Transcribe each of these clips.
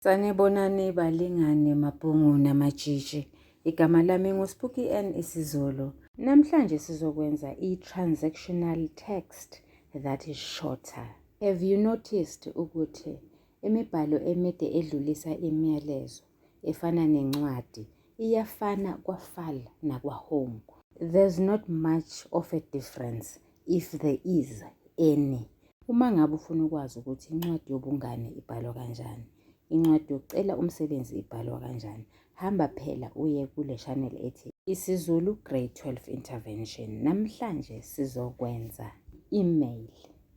Sanibonani balingani mabhungu namatshitshi. Igama lami nguSpooky N isiZulu. Namhlanje sizokwenza i-transactional text that is shorter. Have you noticed ukuthi imibhalo emide edlulisa imiyalezo efana nencwadi iyafana kwa-file nakwa-home? There's not much of a difference, if there is any. Uma ngabe ufuna ukwazi ukuthi incwadi yobungane ibhalwa kanjani, incwadi yokucela umsebenzi ibhalwa kanjani, hamba phela uye kule channel ethi isiZulu Grade 12 Intervention. Namhlanje sizokwenza email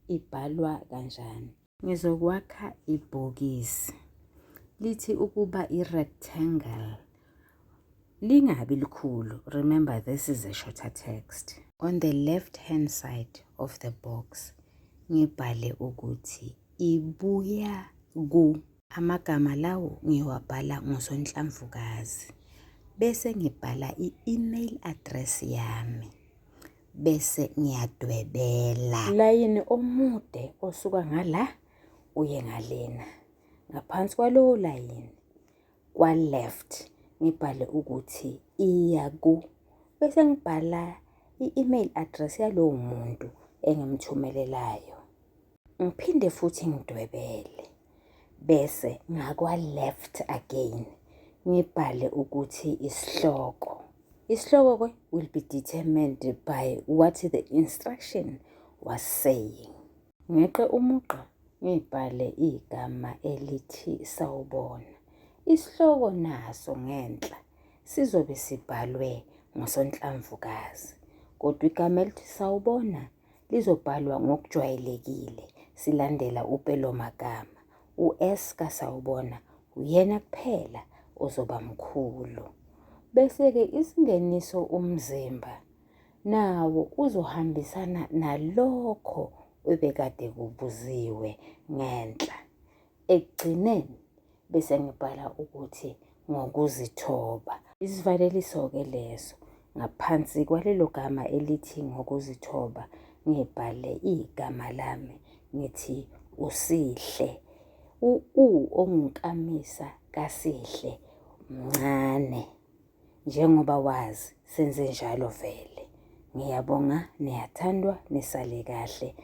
ibhalwa kanjani. Ngizokwakha ibhokisi lithi ukuba i-rectangle, lingabi likhulu. Remember, this is a shorter text. On the left hand side of the box ngibhale ukuthi ibuya ku. Amagama lawo ngiwabhala ngosonhlamvukazi, bese ngibhala i-email address yami, bese ngiyadwebela layini omude osuka ngala uye ngalena. Ngaphansi kwalowo layini kwa-left ngibhale ukuthi iya ku, bese ngibhala i-email address yalowo muntu engimthumelelayo. Ngiphinde futhi ngidwebele, bese ngakwa-left again ngibhale ukuthi isihloko. Isihloko-ke will be determined by what the instruction was saying. Ngeqe umugqa, ngibhale igama elithi "Sawubona". Isihloko naso ngenhla sizobe sibhalwe ngosonhlamvukazi, kodwa igama elithi "Sawubona" lizobhalwa ngokujwayelekile silandela upelomagama. U-S kaSawubona uyena kuphela ozoba mkhulu. Bese-ke isingeniso, umzimba nawo uzohambisana nalokho ebekade kubuziwe ngenhla. Ekugcineni bese ngibhala ukuthi "Ngokuzithoba". Isivaleliso-ke leso. Ngaphansi kwalelo gama elithi "Ngokuzithoba" ngibhale igama lami, ngithi uSihle. U-U ongunkamisa kaSihle mncane. Njengoba wazi, senze njalo vele. Ngiyabonga, niyathandwa, nisale kahle.